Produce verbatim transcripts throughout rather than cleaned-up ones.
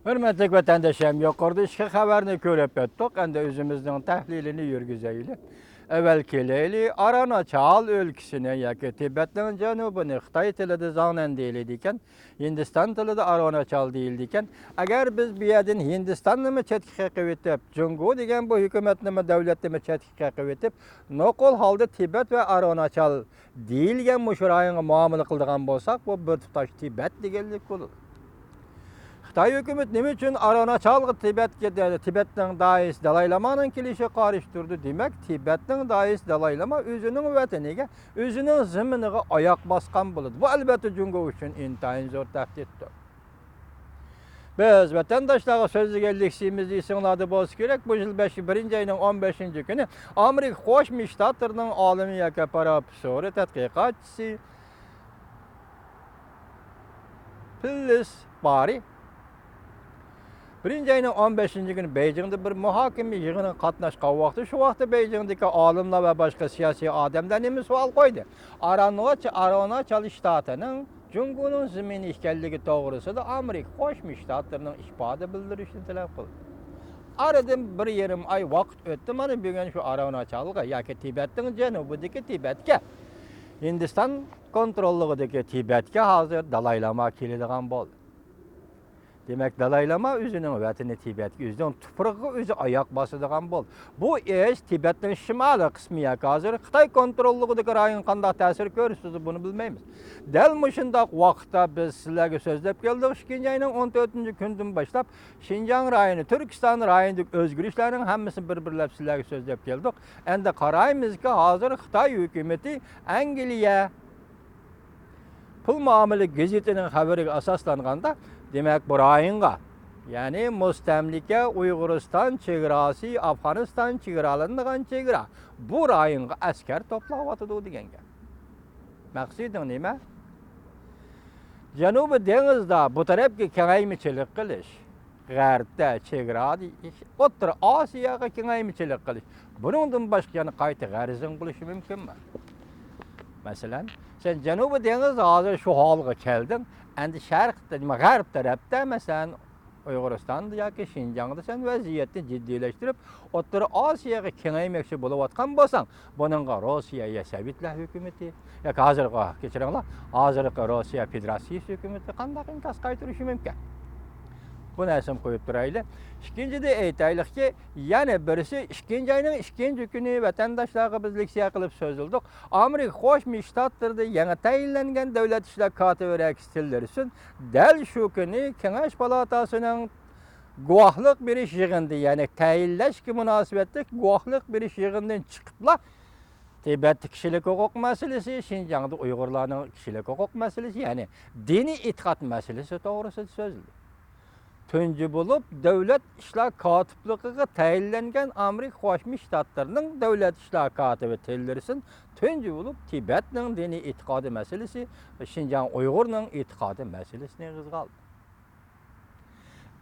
ھۆرمەتلىك ۋەتەنداشلىرىم، يۇقىرىدا ئىككى خەۋەرنى كۆرۈپ ئۆتتۇق. ئەمدى ئۆزىمىزنىڭ تەھلىلىنى يۈرگۈزەيلى. ئەۋۋەل كېلەيلى، ئاراناچال ئۆلكىسىنى ياكى تىبەتنىڭ جەنۇبىنى خىتاي تىلىدا زاڭنەن دېيىلىدىكەن، ھىندىستان تىلىدا ئاراناچال دېيىلىدىكەن. ئەگەر بىز بۇ يەردىن ھىندىستاننىمۇ چەتكە قېقىۋېتىپ، جۇڭگو دېگەن بۇ ھۆكۈمەتنىمۇ، دۆلەتنىمۇ چەتكە قېقىۋېتىپ، نوقۇل ھالدا تىبەت ۋە ئاراناچال دېيىلگەن مۇشۇ رايونغا مۇئامىلە قىلىدىغان بولساق، بۇ بىر تۇتاش تىبەت دېگەنلىك بولىدۇ. خىتاي ھۆكۈمىتى نېمە ئۈچۈن ئاراناچالغا تىبەتكە، تىبەتنىڭ داھىيسى دالاي لامانىڭ كېلىشىگە قارشى تۇرىدۇ؟ دېمەك، تىبەتنىڭ داھىيسى دالاي لاما ئۆزىنىڭ ۋەتىنىگە، ئۆزىنىڭ زېمىنىغا ئاياق باسقان بولىدۇ. بۇ، ئەلۋەتتە، جۇڭگو ئۈچۈن ئىنتايىن زور تەھدىتتۇر. بىز ۋەتەنداشلارغا سۆزلىگەن لېكسىيىمىزدە ئېسىڭلاردا بولسا كېرەك، بۇ يىل بەش، بىرىنچى ئاينىڭ ئون بەشىنچى كۈنى ئامېرىكا قوشما شتاتلىرىنىڭ ئالىمى ياكى پروفېسسورى، تەتقىقاتچىسى، پىللىس بارى بىرىنچى ئاينىڭ ئون بەشىنچى كۈنى بېيجىڭدا بىر مۇھاكىمە يىغىنىغا قاتناشقان ۋاقتى، شۇ ۋاقىتتا بېيجىڭدىكى ئالىملار ۋە باشقا سىياسىي ئادەملەر نېمە سوئال قويدى؟ ئارانغاچ-، ئاراناچال شتاتىنىڭ جۇڭگونىڭ زېمىنى ئىكەنلىكى توغرىسىدا ئامېرىكا قوشما شتاتلىرىنىڭ ئىپادە بىلدۈرۈشىنى تەلەپ قىلدى. ئارىدىن بىر يېرىم ئاي ۋاقىت ئۆتتى، مانا بۈگۈن شۇ ئاراناچالغا ياكى تىبەتنىڭ جەنۇبىدىكى تىبەتكە، ھىندىستان كونتروللۇقىدىكى تىبەتكە ھازىر دالاي لاما كېلىدىغان بولدى. دېمەك، دالاي لاما ئۆزىنىڭ ۋەتىنى تىبەتكە، ئۆزىنىڭ تۇپرىقىغا ئۆزى ئاياق باسىدىغان بولدى. بۇ ئىش تىبەتنىڭ شىمالىي قىسمى ياكى ھازىر خىتاي كونتروللۇقىدىكى رايونغا قانداق تەسىر كۆرسىتىدۇ، بۇنى بىلمەيمىز. دەل مۇشۇنداق ۋاقىتتا بىز سىلەرگە سۆزلەپ كەلدۇق. ئىككىنچى ئاينىڭ ئون تۆتىنچى كۈنىدىن باشلاپ شىنجاڭ رايونى، تۈركىستان رايونىدىكى ئۆزگىرىشلەرنىڭ ھەممىسىنى بىر-بىرلەپ سىلەرگە سۆزلەپ كەلدۇق. ئەمدى قارايمىزكى، ھازىر خىتاي ھۆكۈمىتى ئەنگلىيە پۇل مۇئامىلە گېزىتىنىڭ خەۋىرىگە ئاساسلانغاندا، دېمەك، بۇ رايونغا، يەنى مۇستەملىكە ئۇيغۇرىستان چېگراسى، ئافغانىستان چېگرالىنىدىغان چېگرا، بۇ رايونغا ئەسكەر توپلاۋاتىدۇ دېگەن گەپ. مەقسىتىڭ نېمە؟ جەنۇبىي دېڭىزدا بۇ تەرەپكە كېڭەيمىچىلىك قىلىش، غەربتە چېگرا، ئوتتۇرا ئاسىياغا كېڭەيمىچىلىك قىلىش. بۇنىڭدىن باشقا يەنە قايتا غەرىزىڭ بولۇشى مۇمكىنمۇ؟ مەسىلەن، سەن جەنۇبىي دېڭىز ھازىر شۇ ھالغا كەلدىڭ، ئەمدى شەرق، غەرب تەرەپتە، مەسىلەن، ئۇيغۇرىستاندا ياكى شىنجاڭدا سەن ۋەزىيەتنى جىددىيلەشتۈرۈپ، ئوتتۇرا ئاسىياغا كېڭەيمەكچى بولۇۋاتقان بولساڭ، بۇنىڭغا روسىيە يا سوۋېتلار ھۆكۈمىتى ياكى ھازىرقى، كەچۈرۈڭلار، ھازىرقى روسىيە فېدېراتسىيىسى ھۆكۈمىتى قانداق ئىنكاس قايتۇرۇشى مۇمكىن؟ بۇ نەرسىنى قويۇپ تۇرايلى. ئىككىنچىدىن ئېيتايلىقكى، يەنە بىرسى، ئىككىنچى ئاينىڭ ئىككىنچى كۈنى ۋەتەنداشلارغا بىز لېكسىيە قىلىپ سۆزلىدۇق. ئامېرىكا قوشما شتاتلىرىدا يېڭى تەيىنلەنگەن دۆلەت ئىشلار كاتىپى رېكس تىللېرسون دەل شۇ كۈنى كېڭەش پالاتاسىنىڭ گۇۋاھلىق بېرىش يىغىنىدا، يەنى تەيىنلەشكە مۇناسىۋەتلىك گۇۋاھلىق بېرىش يىغىنىدىن چىقىپلا، تىبەتتە كىشىلىك ھوقۇق مەسىلىسى، شىنجاڭدا ئۇيغۇرلارنىڭ كىشىلىك ھوقۇق مەسىلىسى، يەنى دىنىي ئېتىقاد مەسىلىسى توغرىسىدا سۆزلىدى. تۇنجى بولۇپ دۆلەت ئىشلار كاتىپلىقىغا تەيىنلەنگەن ئامېرىكا قوشما شتاتلىرىنىڭ دۆلەت ئىشلار كاتىپى تىللېرسون تۇنجى بولۇپ تىبەتنىڭ دىنىي ئېتىقادى مەسىلىسى، شىنجاڭ ئۇيغۇرنىڭ ئېتىقادى مەسىلىسىنى ئېغىزغا ئالدى.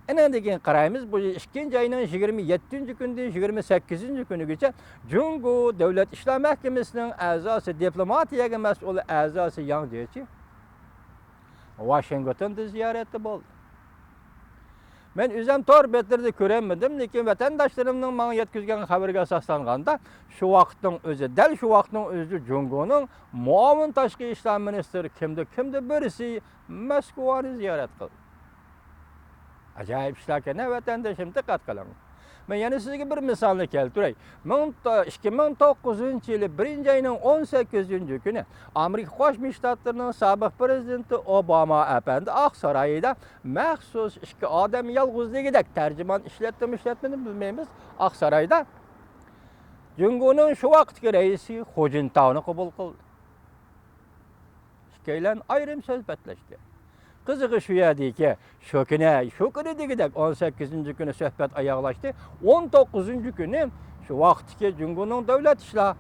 ئېنىڭدىن كېيىن قارايمىز، بۇ ئىككىنچى ئاينىڭ يىگىرمە يەتتىنچى كۈنىدىن يىگىرمە سەككىزىنچى كۈنىگىچە جۇڭگو دۆلەت ئىشلار مەھكىمىسىنىڭ ئەزاسى، دىپلوماتىيەگە مەسئۇل ئەزاسى ياڭ جيېچى ۋاشىنگتوندا زىيارەتتە بولدى. مەن ئۆزۈم تور بەتلىرىدە كۆرەلمىدىم، لېكىن ۋەتەنداشلىرىمنىڭ ماڭا يەتكۈزگەن خەۋىرىگە ئاساسلانغاندا، شۇ ۋاقىتنىڭ ئۆزى، دەل شۇ ۋاقىتنىڭ ئۆزىدە جۇڭگونىڭ مۇئاۋىن تاشقى ئىشلار مىنىستىرى كىمدۇ، كىمدۇ بىرسى مەسكۇۋانى زىيارەت قىلدى. ئاجايىپ ئىشلاركەن، ھە، ۋەتەندىشىم، دىققەت قىلىڭ. مەن يەنە سىزگە بىر مىسالنى كەلتۈرەي. مىڭ، ئىككى مىڭ توققۇزىنچى يىلى بىرىنچى ئاينىڭ ئون سەككىزىنچى كۈنى ئامېرىكا قوشما شتاتلىرىنىڭ سابىق پىرېزىدېنتى ئوباما ئەپەندى ئاقسارايدا مەخسۇس ئىككى ئادەم يالغۇز دېگۈدەك، تەرجىمان ئىشلەتتىمۇ ئىشلەتمىدىمۇ بىلمەيمىز، ئاقسارايدا جۇڭگونىڭ شۇ ۋاقىتتىكى رەئىسى خۇ جىنتاۋنى قوبۇل قىلدى. ئىككىيلەن ئايرىم سۆھبەتلەشتى. قىزىقى شۇ يەردىكى، شۇ كۈنى، شۇ كۈنى دېگۈدەك، ئون سەككىزىنچى كۈنى سۆھبەت ئاياغلاشتى. ئون توققۇزىنچى كۈنى شۇ ۋاقىتتىكى جۇڭگونىڭ دۆلەت ئىشلار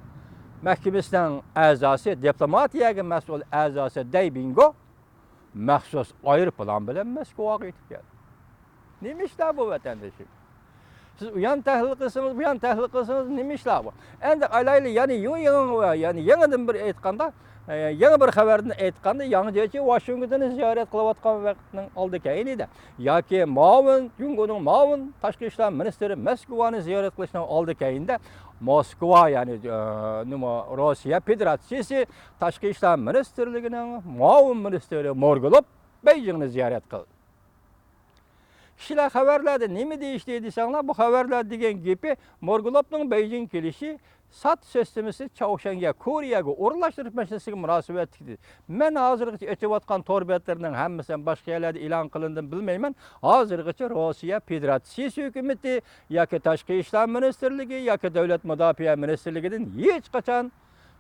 مەھكىمىسىنىڭ ئەزاسى، دىپلوماتىيەگە مەسئۇل ئەزاسى دەي بىڭگو مەخسۇس ئايروپىلان بىلەن مەسكوۋاغا يېتىپ كەلدى. نېمە ئىشلار بۇ، ۋەتەندىشىم؟ سىز ئۇيان تەھلىل قىلسىڭىز، بۇيان تەھلىل قىلسىڭىز، نېمە ئىشلار بۇ؟ ئەمدى ئالايلى، يەنە يېڭى، يېڭى، يەنە يېڭىدىن بىر ئېيتقاندا، ئە، يەنە بىر خەۋەردىن ئېيتقاندا، ياڭ جيېچى ۋاشىنگتوننى زىيارەت قىلىۋاتقان ۋاقىتنىڭ ئالدى كەينىدە ياكى مۇئاۋىن، جۇڭگونىڭ مۇئاۋىن تاشقى ئىشلار مىنىستىرى مەسكۇۋانى زىيارەت قىلىشنىڭ ئالدى كەينىدە موسكۋا، يەنى، ئە، نېمە، روسىيە فېدېراتسىيىسى تاشقى ئىشلار مىنىستىرلىكىنىڭ مۇئاۋىن مىنىستىرى مورگۇلوف بېيجىڭنى زىيارەت قىلدى. كىشىلەر خەۋەرلەردە نېمە دېيىشتى دېسەڭلار، بۇ خەۋەرلەر دېگەن گېپى مورگۇلوفنىڭ بېيجىڭ كېلىشى سات سىستېمىسى چاۋشيەنگە، كورېيەگە ئورۇنلاشتۇرۇش مەسىلىسىگە مۇناسىۋەتلىكتى. مەن ھازىرغىچە ئېچىۋاتقان تور بەتلىرىنىڭ ھەممىسى ھەم باشقا يەرلەردە ئېلان قىلىندىمۇ بىلمەيمەن. ھازىرغىچە روسىيە فېدېراتسىيىسى ھۆكۈمىتى ياكى تاشقى ئىشلار مىنىستىرلىكى ياكى دۆلەت مۇداپىئە مىنىستىرلىكىدىن ھېچقاچان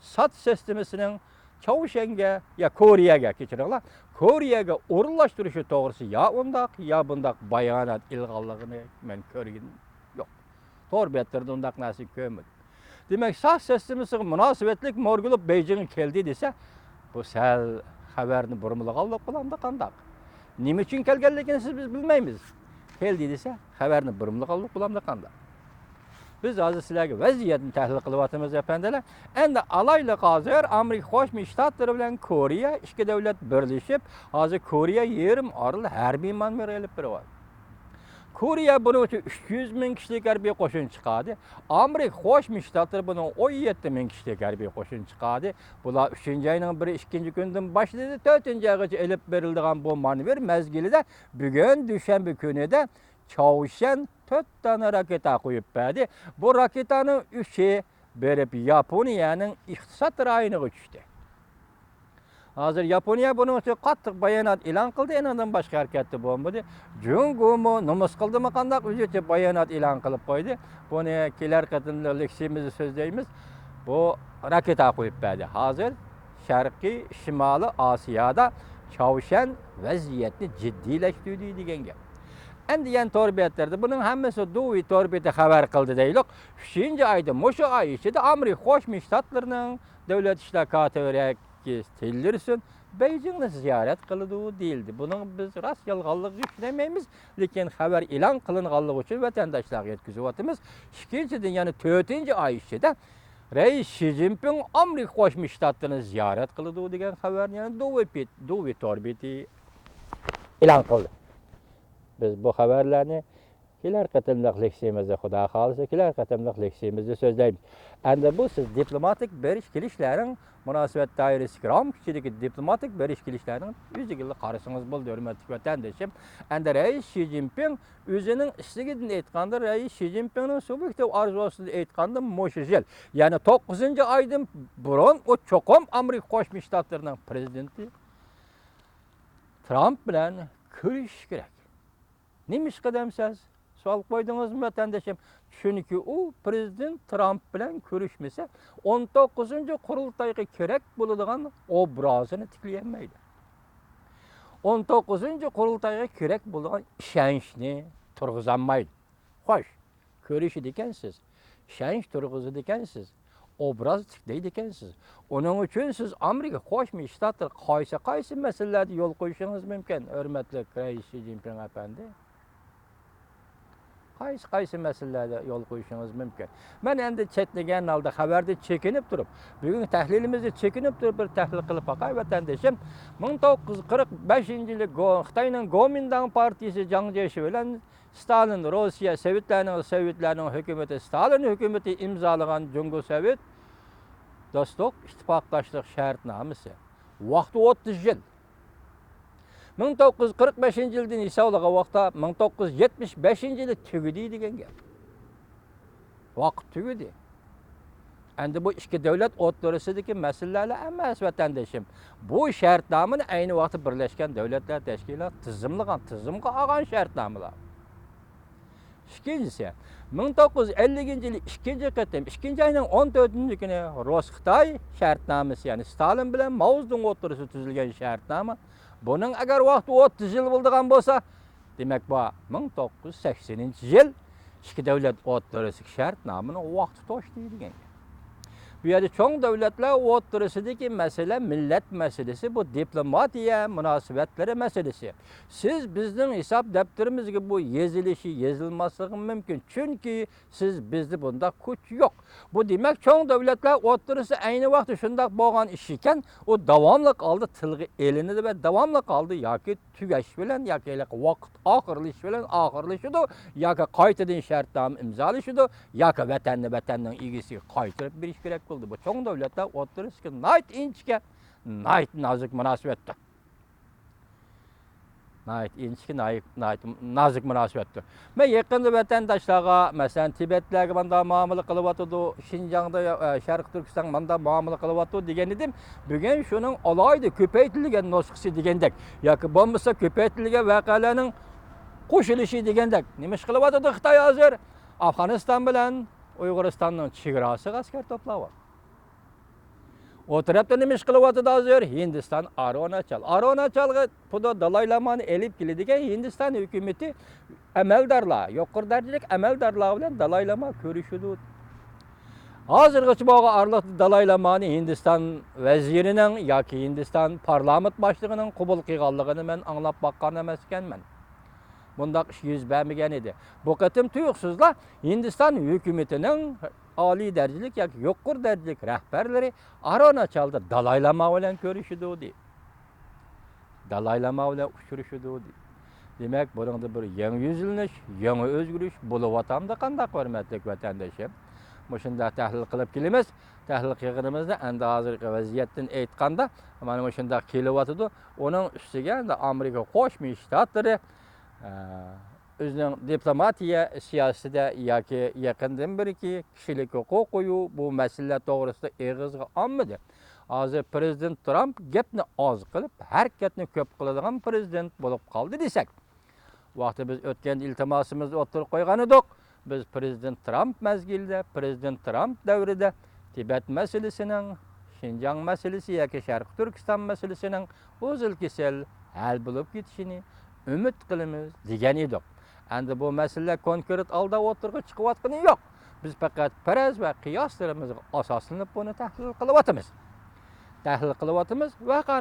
سات سىستېمىسىنىڭ چاۋشيەنگە يا كورېيەگە، كەچۈرۈڭلار، كورېيەگە ئورۇنلاشتۇرۇشى توغرىسى يا ئۇنداق، يا بۇنداق بايانات ئېلىنغانلىقىنى مەن كۆرگىنىم يوق. تور بەتلىرىدە ئۇنداق نەرسىنى كۆرمىدىم. دېمەك، سات سىستېمىسىغا مۇناسىۋەتلىك مورگۇلوف بېيجىڭغا كەلدى دېسە، بۇ سەل خەۋەرنى بۇرمىلىغانلىق بولامدۇ قانداق؟ نېمە ئۈچۈن كەلگەنلىكىنى سىز، بىز بىلمەيمىز. كەلدى دېسە، خەۋەرنى بۇرمىلىغانلىق بولامدۇ قانداق؟ بىز ھازىر سىلەرگە ۋەزىيەتنى تەھلىل قىلىۋاتىمىز، ئەپەندىلەر. ئەمدى ئالايلۇق، ھازىر ئامېرىكا قوشما شتاتلىرى بىلەن كورېيە ئىككى دۆلەت بىرلىشىپ، ھازىر كورېيە يېرىم ئارىلىدا ھەربىي مانېۋىر ئېلىپ بېرىۋاتىدۇ. كورېيە بۇنىڭ ئۈچۈن ئۈچ يۈز مىڭ كىشىلىك ھەربىي قوشۇن چىقاردى. ئامېرىكا قوشما شتاتلىرى بۇنىڭ ئون يەتتە مىڭ كىشىلىك ھەربىي قوشۇن چىقاردى. بۇلار ئۈچىنچى ئاينىڭ بىرى، ئىككىنچى كۈنىدىن باشلىدى، تۆتىنچى ئايغىچە ئېلىپ بېرىلىدىغان بۇ مانېۋىر مەزگىلىدە بۈگۈن دۈشەنبە كۈنىدە چاۋشيەن تۆت دانە راكېتا قويۇپ بەردى. بۇ راكېتانىڭ ئۈچى بېرىپ ياپونىيەنىڭ ئىقتىساد رايونىغا چۈشتى. ھازىر ياپونىيە بۇنىڭ ئۈچۈن قاتتىق بايانات ئېلان قىلدى، ئېنىڭدىن باشقا ھەرىكەتتە بولمىدى. جۇڭگومۇ نومۇس قىلدىمۇ قانداق، ئۆزىچە بايانات ئېلان قىلىپ قويدى. بۇنى كېلەر قېتىملىق لېكسىيىمىزدە سۆزلەيمىز. بۇ راكېتا قويۇپ بەردى. ھازىر شەرقىي شىمالىي ئاسىيادا چاۋشيەن ۋەزىيەتنى جىددىيلەشتۈردى دېگەن گەپ. ئەمدى يەنە تور بەتلەردە بۇنىڭ ھەممىسى دۇۋى تور بېتى خەۋەر قىلدى دەيلۇق. ئۈچىنچى ئايدا، مۇشۇ ئاي ئىچىدە ئامېرىكا قوشما شتاتلىرىنىڭ دۆلەت ئىشلار كاتىپى رېكس تىللېرسون بېيجىڭنى زىيارەت قىلىدۇ دېيىلدى. بۇنىڭ بىز راست يالغانلىقىغا چۈشىنەلمەيمىز، لېكىن خەۋەر ئېلان قىلىنغانلىقى ئۈچۈن ۋەتەنداشلارغا يەتكۈزۈۋاتىمىز. ئىككىنچىدىن، يەنە تۆتىنچى ئاي ئىچىدە رەئىس شى جىنپىڭ ئامېرىكا قوشما شتاتلىرىنى زىيارەت قىلىدۇ دېگەن خەۋەرنى يەنە دۇۋى پېت-، دۇۋى تور بېتى ئېلان قىلدى. بىز بۇ خەۋەرلەرنى كېلەر قېتىملىق لېكسىيىمىزدا، خۇدا خالىسا، كېلەر قېتىملىق لېكسىيىمىزدا سۆزلەيمىز. ئەمدى بۇ سىز دىپلوماتىك بېرىش كېلىشلەرنىڭ مۇناسىۋەت دائىرىسىدىكى رامكا ئىچىدىكى دىپلوماتىك بېرىش كېلىشلەرنىڭ ئۆزىگىلا قارىسىڭىز بولدى، ھۆرمەتلىك ۋەتەندىشىم. ئەمدى رەئىس شى جىنپىڭ ئۆزىنىڭ ئىستىكىدىن ئېيتقاندا، رەئىس شى جىنپىڭنىڭ سۇبيېكتىپ ئارزۇسىدىن ئېيتقاندا، مۇشۇ يىل، يەنى توققۇزىنچى ئايدىن بۇرۇن ئۇ چوقۇم ئامېرىكا قوشما شتاتلىرىنىڭ پرېزىدېنتى ترامپ بىلەن كۆرۈشۈشى كېرەك. نېمىشقا دەمسىز؟ سوئال قويدىڭىزمۇ، ۋەتەندىشىم؟ چۈنكى ئۇ پرېزىدېنت ترامپ بىلەن كۆرۈشمىسە، ئون توققۇزىنچى قۇرۇلتايغا كېرەك بولىدىغان ئوبرازىنى تىكلىيەلمەيدۇ. ئون توققۇزىنچى قۇرۇلتايغا كېرەك بولىدىغان ئىشەنچنى تۇرغۇزالمايدۇ. خوش، كۆرۈشىدىكەنسىز، ئىشەنچ تۇرغۇزىدىكەنسىز، ئوبراز تىكلەيدىكەنسىز. ئۇنىڭ ئۈچۈن سىز ئامېرىكا قوشما شتاتلىرى قايسى، قايسى مەسىلىلەردە يول قويۇشىڭىز مۇمكىن، ھۆرمەتلىك رەئىس شى جىنپىڭ ئەپەندى؟ قايسى، قايسى مەسىلىلەردە يول قويۇشىڭىز مۇمكىن؟ مەن ئەمدى چەتنىگەن ھالدا خەۋەردىن چېكىنىپ تۇرۇپ، بۈگۈنكى تەھلىلىمىزنى چېكىنىپ تۇرۇپ بىر تەھلىل قىلىپ باقاي، ۋەتەندىشىم. مىڭ توققۇز يۈز قىرىق بەشىنچى يىلى گو-، خىتاينىڭ گومىنداڭ پارتىيىسى جاڭ جيېشى بىلەن ستالىن، روسىيە، سوۋېتلارنىڭ، سوۋېتلارنىڭ ھۆكۈمىتى، ستالىن ھۆكۈمىتى ئىمزالىغان جۇڭگو سوۋېت دوستلۇق ئىتتىپاقداشلىق شەرتنامىسى. ۋاقتى ئوتتۇز يىل. مىڭ توققۇز يۈز قىرىق بەشىنچى يىلدىن ھېسابلىغان ۋاقىتتا، مىڭ توققۇز يۈز يەتمىش بەشىنچى يىلى تۈگىدى دېگەن گەپ. ۋاقىت تۈگىدى. ئەمدى بۇ ئىككى دۆلەت ئوتتۇرىسىدىكى مەسىلىلەرلا ئەمەس، ۋەتەندىشىم. بۇ شەرتنامىنى ئەينى ۋاقىتتا بىرلەشكەن دۆلەتلەر تەشكىلاتى تىزىملىغان، تىزىمغا ئالغان شەرتنامىلار. ئىككىنچىسى، مىڭ توققۇز يۈز ئەللىكىنچى يىلى ئىككىنچى قېتىم، ئىككىنچى ئاينىڭ ئون تۆتىنچى كۈنى رۇس-خىتاي شەرتنامىسى، يەنى ستالىن بىلەن ماۋزېدۇڭ ئوتتۇرىسىدا تۈزۈلگەن شەرتنامە. بۇنىڭ ئەگەر ۋاقتى ئوتتۇز يىل بولىدىغان بولسا، دېمەك، بۇ مىڭ توققۇز يۈز سەكسىنىنچى يىل ئىككى دۆلەت ئوتتۇرىسىدىكى شەرتنامىنىڭ ۋاقتى توشتى دېگەن گەپ. بۇ يەردە چوڭ دۆلەتلەر ئوتتۇرىسىدىكى مەسىلە مىللەت مەسىلىسى، بۇ دىپلوماتىيە مۇناسىۋەتلىرى مەسىلىسى. سىز بىزنىڭ ھېساب دەپتىرىمىزگە بۇ يېزىلىشى، يېزىلماسلىقى مۇمكىن. چۈنكى سىز بىزدە بۇنداق كۈچ يوق. بۇ دېمەك، چوڭ دۆلەتلەر ئوتتۇرىسى ئەينى ۋاقىتتا شۇنداق بولغان ئىش ئىكەن، ئۇ داۋاملىق ھالدا تىلغا ئېلىنىدۇ ۋە داۋاملىق ھالدا ياكى تۈگەش بىلەن ياكى ھېلىقى ۋاقىت ئاخىرلىشىش بىلەن ئاخىرلىشىدۇ، ياكى قايتىدىن شەرتنامە ئىمزالىشىدۇ، ياكى ۋەتەننى ۋەتەننىڭ ئىگىسىگە قايتۇرۇپ بېرىش كېرەك بولىدۇ. بۇ چوڭ دۆلەتلەر ئوتتۇرىسىدىكى ناھايىتى ئىنچىكە، ناھايىتى نازۇك مۇناسىۋەتتۇر. ناھايىتى ئىنچىكە، ناھايىتى، ناھايىتى نازۇك مۇناسىۋەتتۇر. مەن يېقىندا ۋەتەنداشلارغا، مەسىلەن، تىبەتلەرگە مانداق مۇئامىلە قىلىۋاتىدۇ، شىنجاڭدا، ئە، شەرقىي تۈركىستانغا مانداق مۇئامىلە قىلىۋاتىدۇ دېگەن ئىدىم. بۈگۈن شۇنىڭ ئالاھىدە كۆپەيتىلگەن نۇسخىسى دېگەندەك، ياكى بولمىسا كۆپەيتىلگەن ۋەقەلەرنىڭ قوشۇلۇشى دېگەندەك. نېمە ئىش قىلىۋاتىدۇ خىتاي ھازىر؟ ئافغانىستان بىلەن ئۇيغۇرىستاننىڭ چېگراسىغا ئەسكەر توپلاۋاتىدۇ. ئۇ تەرەپتە نېمە ئىش قىلىۋاتىدۇ ھازىر؟ ھىندىستان ئارۇناچال. ئارۇناچالغا پۇدو دالاي لامانى ئېلىپ كېلىدىكەن، ھىندىستان ھۆكۈمىتى ئەمەلدارلار، يۇقىرى دەرىجىلىك ئەمەلدارلار بىلەن دالاي لاما كۆرۈشىدۇ. ھازىرغىچە بولغان ئارىلىقتا دالاي لامانى ھىندىستان ۋەزىرىنىڭ ياكى ھىندىستان پارلامېنت باشلىقىنىڭ قوبۇل قىلغانلىقىنى مەن ئاڭلاپ باققان ئەمەس ئىكەنمەن. بۇنداق ئىش يۈز بەرمىگەن ئىدى. بۇ قېتىم تۇيۇقسىزلا ھىندىستان ھۆكۈمىتىنىڭ ئالىي دەرىجىلىك ياكى يۇقىرى دەرىجىلىك رەھبەرلىرى ئارۇناچالدا دالاي لاما بىلەن كۆرۈشىدۇ، دېدى. دالاي لاما بىلەن ئۇچرىشىدۇ، دېدى. دېمەك، بۇنىڭدا بىر يېڭى يۈزلىنىش، يېڭى ئۆزگىرىش بولۇۋاتامدۇ قانداق، ھۆرمەتلىك ۋەتەندىشىم؟ مۇشۇنداق تەھلىل قىلىپ كېلىمىز. تەھلىل قىلغىنىمىزدا ئەمدى ھازىرقى ۋەزىيەتتىن ئېيتقاندا، مانا مۇشۇنداق كېلىۋاتىدۇ. ئۇنىڭ ئۈستىگە ئەمدى ئامېرىكا قوشما شتاتلىرى، ئە، ئۆزىنىڭ دىپلوماتىيە سىياسىتىدە ياكى يېقىندىن بېرىكى كىشىلىك ھوقۇق قويۇۋ، بۇ مەسىلىلەر توغرىسىدا ئېغىزغا ئالمىدى. ھازىر پىرېزىدېنت ترامپ گەپنى ئاز قىلىپ، ھەرىكەتنى كۆپ قىلىدىغان پىرېزىدېنت بولۇپ قالدى دېسەك، ۋاقتى بىز ئۆتكەندە ئىلتىماسىمىزنى ئوتتۇرىغا قويغان ئىدۇق. بىز پىرېزىدېنت ترامپ مەزگىلىدە، پىرېزىدېنت ترامپ دەۋرىدە تىبەت مەسىلىسىنىڭ، شىنجاڭ مەسىلىسى ياكى شەرقىي تۈركىستان مەسىلىسىنىڭ ئۈزۈل-كېسىل ھەل بولۇپ كېتىشىنى ئۈمىد قىلىمىز، دېگەن ئىدۇق. ئەمدى بۇ مەسىلىلەر كونكرېت ھالدا ئوتتۇرىغا چىقىۋاتقىنى يوق. بىز پەقەت پەرەز ۋە قىياسلىرىمىزغا ئاساسلىنىپ بۇنى تەھلىل قىلىۋاتىمىز. تەھلىل قىلىۋاتىمىز، ۋەقە